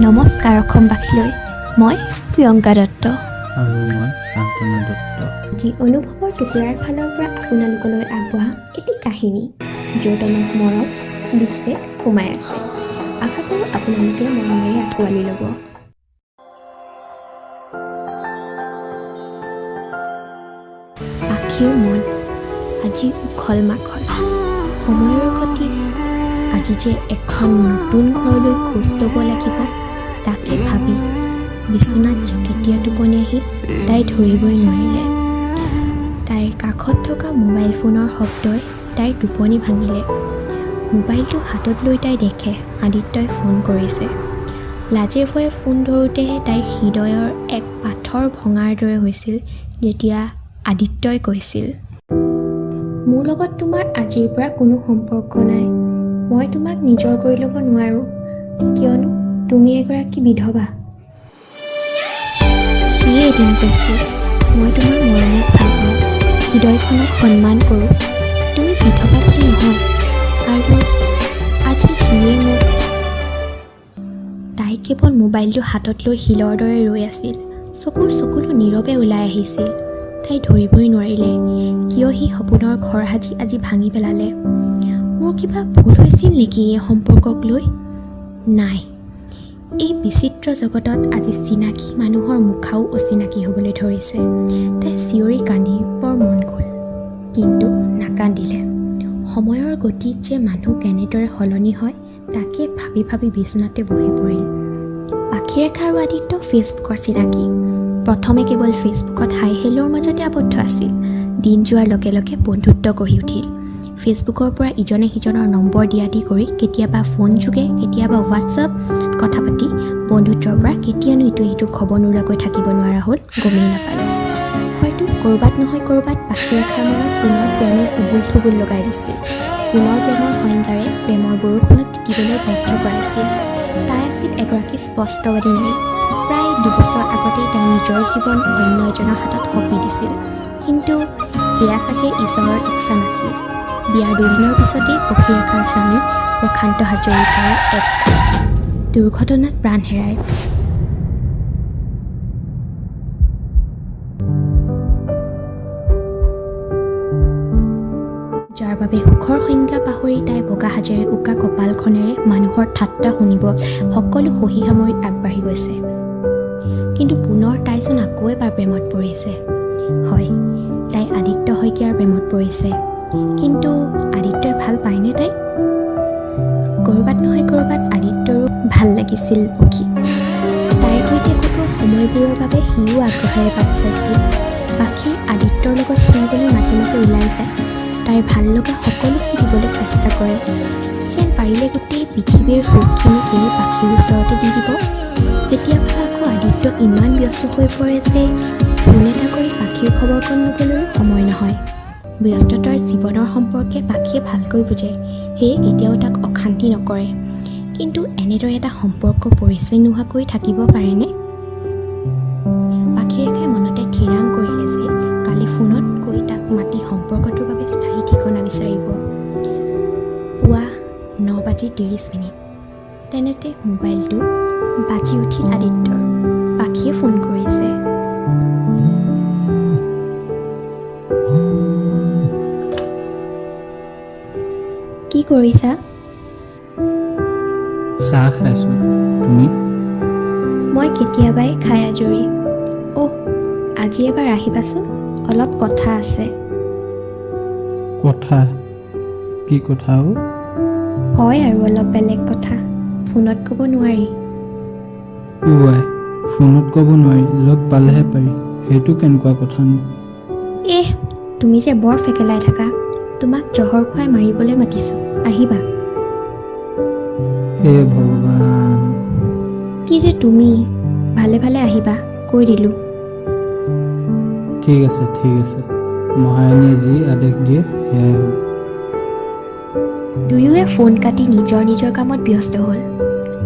নমস্কাৰ অসমবাসীলৈ, মই প্ৰিয়ংকা দত্ত আৰু মই শান্তনু দত্ত। আজি অনুভৱৰ টুকুৰাৰ ফালৰ পৰা আপোনালোকলৈ আগবঢ়া এটি কাহিনী, য'ত আমাক মৰম, বিচ্ছেদ সোমাই আছে। আশা কৰোঁ আপোনালোকে মৰমেৰে আঁকোৱালি ল'ব। পাখিৰ মন আজি উখল মাখল। সময়ৰ গতিত আজি যে এখন নতুন ঘৰলৈ খোজ ল'ব লাগিব, তাকে ভাবি বিচনাত যে কেতিয়া টোপনি আহিল তাই ধৰিবই নোৱাৰিলে। তাইৰ কাষত থকা মোবাইল ফোনৰ শব্দই তাইৰ টোপনি ভাঙিলে। মোবাইলটো হাতত লৈ তাই দেখে আদিত্যই ফোন কৰিছে। লাজে ভয়ে ফোন ধৰোঁতেহে তাইৰ হৃদয়ৰ এক পাথৰ ভঙাৰ দৰে হৈছিল, যেতিয়া আদিত্যই কৈছিল, মোৰ লগত তোমাৰ আজিৰ পৰা কোনো সম্পৰ্ক নাই। মই তোমাক নিজৰ কৰি ল'ব নোৱাৰোঁ, কিয়নো তুমি এগৰাকী বিধৱা। সিয়ে এদিন কৈছিল, মই তোমাৰ মৰমক ভাল পাওঁ, হৃদয়খনক সন্মান কৰোঁ, তুমি বিধৱা বুলি নহয়। আৰু আজি সিয়ে মোক। তাই কেৱল মোবাইলটো হাতত লৈ শিলৰ দৰে ৰৈ আছিল। চকুৰ চকুলো নীৰৱে ওলাই আহিছিল। তাই ধৰিবই নোৱাৰিলে কিয় সি সপোনৰ ঘৰ সাজি আজি ভাঙি পেলালে। মোৰ কিবা ভুল হৈছিল নেকি এই সম্পৰ্কক লৈ? নাই, এই বিচিত্ৰ জগতত আজি চিনাকি মানুহৰ মুখাও অচিনাকি হ'বলৈ ধৰিছে। তাই চিঞৰি কান্দিবৰ মন গ'ল, কিন্তু নাকান্দিলে। সময়ৰ গতিত যে মানুহ কেনেদৰে সলনি হয়, তাকে ভাবি ভাবি বিচনাতে বহি পৰিল। পাখিৰেখা আৰু আদিত্য ফেচবুকৰ চিনাকি। প্ৰথমে কেৱল ফেচবুকত হাই হেল্ল'ৰ মাজতে আবদ্ধ আছিল। দিন যোৱাৰ লগে লগে বন্ধুত্ব গঢ়ি উঠিল। ফেচবুকৰ পৰা ইজনে সিজনৰ নম্বৰ দিয়া দি কৰি কেতিয়াবা ফোনযোগে, কেতিয়াবা হোৱাটছআপ কথা পাতি বন্ধুত্বৰ পৰা কেতিয়ানো ইটোৱে সিটোৰ খবৰ নোলোৱাকৈ থাকিব নোৱাৰা হ'ল, গমেই নাপালে। হয়তো ক'ৰবাত নহয় ক'ৰবাত পাখিৰেখাৰ মনত পুনৰ প্ৰেমে উগুল থুগুল লগাই দিছিল। পুনৰ প্ৰেমৰ সংজ্ঞাৰে প্ৰেমৰ বৰষুণত তিতিবলৈ বাধ্য কৰাইছিল। তাই আছিল এগৰাকী স্পষ্টবাদী নাৰী। প্ৰায় 2 বছৰ আগতেই তাই নিজৰ জীৱন অন্য এজনৰ হাতত সঁপি দিছিল। কিন্তু সেয়া চাগে ঈশ্বৰৰ ইচ্ছা নাছিল। বিয়াৰ দুদিনৰ পিছতেই পক্ষীৰেখাৰ স্বামী প্ৰশান্ত হাজৰিকাৰ এক দুৰ্ঘটনাত প্ৰাণ হেৰায়। যাৰ বাবে সুখৰ সংজ্ঞা পাহৰি তাই বগা সাজেৰে উকা কপালখনেৰে মানুহৰ ঠাট্টা শুনিব সকলো সহি সামৰি আগবাঢ়ি গৈছে। কিন্তু পুনৰ তাইচোন আকৌ এবাৰ প্ৰেমত পৰিছে। হয়, তাই আদিত্য শইকীয়াৰ প্ৰেমত পৰিছে। কিন্তু আদিত্যই ভাল পায়নে তাইক? ক'ৰবাত নহয় ক'ৰবাত আদিত্যৰো ভাল লাগিছিল পক্ষীক। তাইৰ সৈতে কটোৱা সময়বোৰৰ বাবে সিও আগ্ৰহেৰে বাট চাইছিল। পাখিৰ আদিত্যৰ লগত ফুৰিবলৈ মাজে মাজে ওলাই যায়। তাইৰ ভাল লগা সকলো সি দিবলৈ চেষ্টা কৰে। সি যেন পাৰিলে গোটেই পৃথিৱীৰ সুখখিনি কিনি পাখিৰ ওচৰতে দি দিব। কেতিয়াবা আকৌ আদিত্য ইমান ব্যস্ত হৈ পৰে যে ফোন এটা কৰি পাখিৰ খবৰকণ ল'বলৈও সময় নহয়। ব্যস্ততাৰ জীৱনৰ সম্পৰ্কে পাখিয়ে ভালকৈ বুজে, সেয়ে কেতিয়াও তাক অশান্তি নকৰে। কিন্তু এনেদৰে এটা সম্পৰ্ক পৰিচয় নোহোৱাকৈ থাকিব পাৰেনে? পাখিৰেখাই মনতে থিৰাং কৰিলে যে কালি ফোনত গৈ তাক মাতি সম্পৰ্কটোৰ বাবে স্থায়ী ঠিকনা বিচাৰিব। পুৱা 9 বাজি 30 মিনিট। তেনেতে মোবাইলটো বাজি উঠিল আদিত্যৰ। পাখিয়ে ফোন কৰিছে। কি কৰিছা? চাহ খাইছোঁ, তুমি? মই কেতিয়াবাই খাই আজৰি। অহ, আজি এবাৰ আহিবাচোন, অলপ কথা আছে। কথা? কি কথা অ'? হয় আৰু অলপ বেলেগ কথা, ফোনত ক'ব নোৱাৰি। আই, ফোনত ক'ব নোৱাৰি, লগ পালেহে পাৰি, সেইটো কেনেকুৱা কথানো? এহ, তুমি যে বৰ ফেকেলাই থাকা। তোমাক জহৰ খুৱাই মাৰিবলৈ মাতিছোঁ, আহিবা। হে ভগৱান! কি যে তুমি, ভালে ভালে আহিবা, কৈ দিলোঁ। ঠিক আছে, ঠিক আছে, মহাৰাণীয়ে যি আদেশ দিয়ে সেয়াই হ'ব। দুয়োৱে ফোন কাটি নিজৰ নিজৰ কামত ব্যস্ত হ'ল।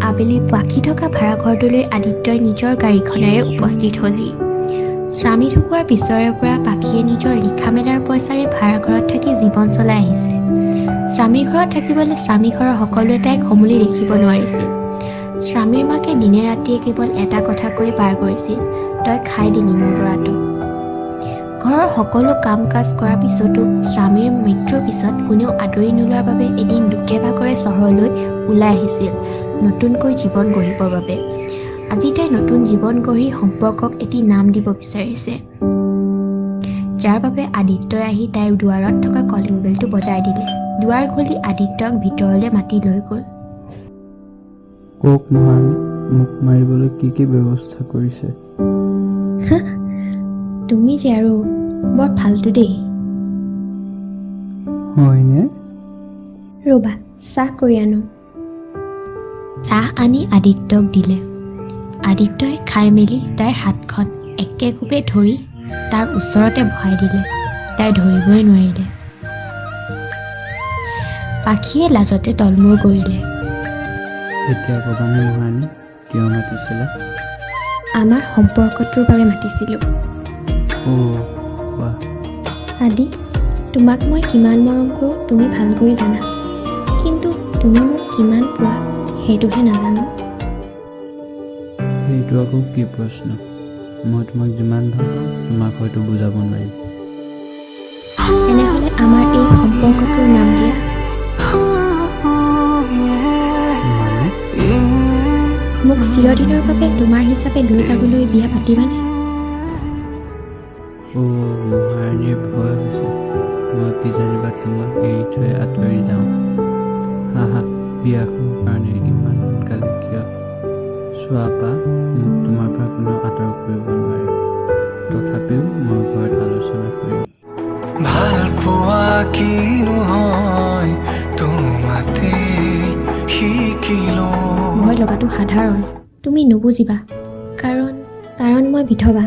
আবেলি বাকী থকা ভাড়াঘৰটোলৈ আদিত্যই নিজৰ গাড়ীখনেৰে উপস্থিত হ'লহি। স্বামী ঢুকোৱাৰ পিছৰে পৰা পাখিয়ে নিজৰ লিখা মেলাৰ পইচাৰে ভাড়াঘৰত থাকি জীৱন চলাই আহিছে। স্বামী ঘৰত থাকিবলৈ স্বামী ঘৰৰ সকলোৱে তাইক সমূলি দেখিব নোৱাৰিছিল। স্বামীৰ মাকে দিনে ৰাতিয়ে কেৱল এটা কথা কৈয়ে পাৰ কৰিছিল, তই খাই দিলি মোৰ ল'ৰাটোক। ঘৰৰ সকলো কাম কাজ কৰাৰ পিছতো স্বামীৰ মৃত্যুৰ পিছত কোনেও আদৰি নোলোৱাৰ বাবে এদিন দুখে ভাগৰে চহৰলৈ ওলাই আহিছিল নতুনকৈ জীৱন গঢ়িবৰ বাবে। আজি তাই নতুন জীৱন গঢ়ি সম্পৰ্কক এটি নাম দিব বিচাৰিছে, যাৰ বাবে আদিত্যই আহি তাইৰ দুৱাৰত থকা কলিং বেলটো বজাই দিলে। দুৱাৰ খুলি আদিত্যক ভিতৰলৈ মাতি লৈ গ'ল। কওক মহাৰাণী, মোক মাৰিবলৈ কি কি ব্যৱস্থা কৰিছে? তুমি যে আৰু বৰ ফাল্টু দেই। হয়নে? ৰ'বা, চাহ কৰি আনো। চাহ আনি আদিত্যক দিলে। আদিত্যই খাই মেলি তাইৰ হাতখন একেকোবে ধৰি তাৰ ওচৰতে বহাই দিলে। তাই ধৰিবই নোৱাৰিলে। পাখিয়ে লাজতে তলমূৰ কৰিলে। এতিয়া ক'বানে মহাৰাণী, কিয় মাতিছিলা? আমাৰ সম্পৰ্কটোৰ বাবে মাতিছিলোঁ। অ' কোৱা। আদি, তোমাক মই কিমান মৰম কৰোঁ তুমি ভালকৈয়ে জানা, কিন্তু তুমি মোক কিমান পোৱা সেইটোহে নাজানো। সেইটো আকৌ কি প্ৰশ্ন? মই তোমাক যিমান ভাল পাওঁ তোমাক হয়তো বুজাব নোৱাৰিম। তেনেহ'লে আমাৰ এই সম্পৰ্কটোৰ নাম দিয়া। মানে? মোক চিৰদিনৰ বাবে তোমাৰ হিচাপে লৈ যাবলৈ বিয়া পাতিবানে? অ' মহাৰাণীৰ ভয় হৈছে, মই কিজানিবা তোমাক এৰি থৈ আঁতৰি যাওঁ। হা হা, বিয়াখনৰ কাৰণে ইমান সোনকালে কিয়? চোৱা পা, মোক তোমাৰ পৰা কোনেও আঁতৰ কৰিব নোৱাৰে। তথাপিও মই ঘৰত আলোচনা কৰিম। ভাল পোৱা কিনো হয় তোমাতে শিকিলো। ভয় লগাটো সাধাৰণ, তুমি নুবুজিবা। কাৰণ মই বিধৱা।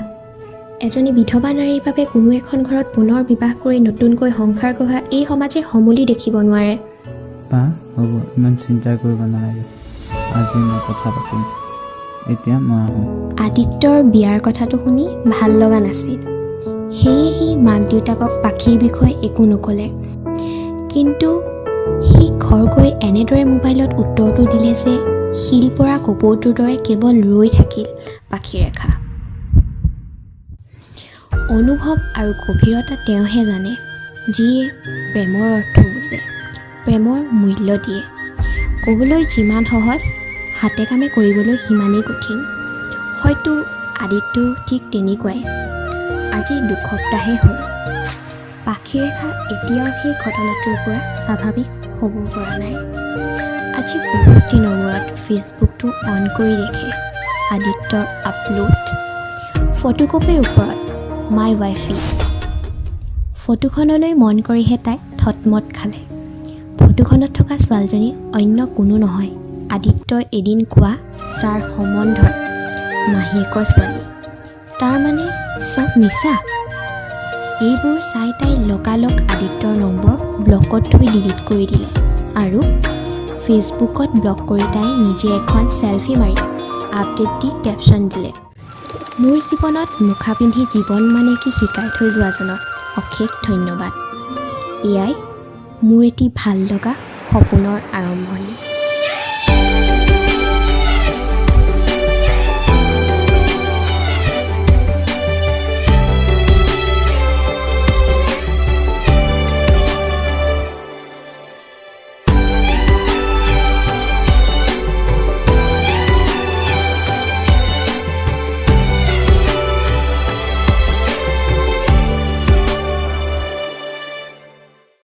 এজনী বিধৱা নাৰীৰ বাবে কোনো এখন ঘৰত পুনৰ বিবাহ কৰি নতুনকৈ সংসাৰ গঢ়া এই সমাজে সমূলি দেখিব নোৱাৰে। পা, হ'ব, ইমান চিন্তা কৰিব নালাগে। আজি মই কথা পাতিম। এতিয়া মই আহোঁ। আদিত্যৰ বিয়াৰ কথাটো শুনি ভাল লগা নাছিল, সেয়ে সি মাক দেউতাকক পাখিৰ বিষয়ে একো নক'লে। কিন্তু সি খৰকৈ এনেদৰে মোবাইলত উত্তৰটো দিলে যে শিল পৰা কপৌটোৰ দৰে কেৱল ৰৈ থাকিল পাখিৰেখা। অনুভৱ আৰু গভীৰতা তেওঁহে জানে, যিয়ে প্ৰেমৰ অৰ্থ বুজে, প্ৰেমৰ মূল্য দিয়ে। ক'বলৈ যিমান সহজ, হাতে কামে কৰিবলৈ সিমানেই কঠিন। হয়তো আদিত্যও ঠিক তেনেকুৱাই। আজি 2 সপ্তাহে হ'ল, পাখিৰেখা এতিয়াও সেই ঘটনাটোৰ পৰা স্বাভাৱিক হ'ব পৰা নাই। আজি বহুত দিনৰ মূৰত ফেচবুকটো অন কৰি দেখে আদিত্যৰ আপলোড ফটোকপিৰ ওপৰত মাই ৱাইফি। ফটোখনলৈ মন কৰিহে তাই থতমত খালে। ফটোখনত থকা ছোৱালীজনী অন্য কোনো নহয়, আদিত্যই এদিন কোৱা তাৰ সম্বন্ধৰ মাহীয়েকৰ ছোৱালী। তাৰ মানে চব মিছা। এইবোৰ চাই তাই লগালগ আদিত্যৰ নম্বৰ ব্লকত থৈ ডিলিট কৰি দিলে আৰু ফেচবুকত ব্লক কৰি তাই নিজে এখন চেলফি মাৰি আপডেট দি কেপশ্যন দিলে, মোৰ জীৱনত মুখা পিন্ধি জীৱন মানে কি শিকাই থৈ যোৱাজনক অশেষ ধন্যবাদ। এয়াই মোৰ এটি ভাল লগা সপোনৰ আৰম্ভণি।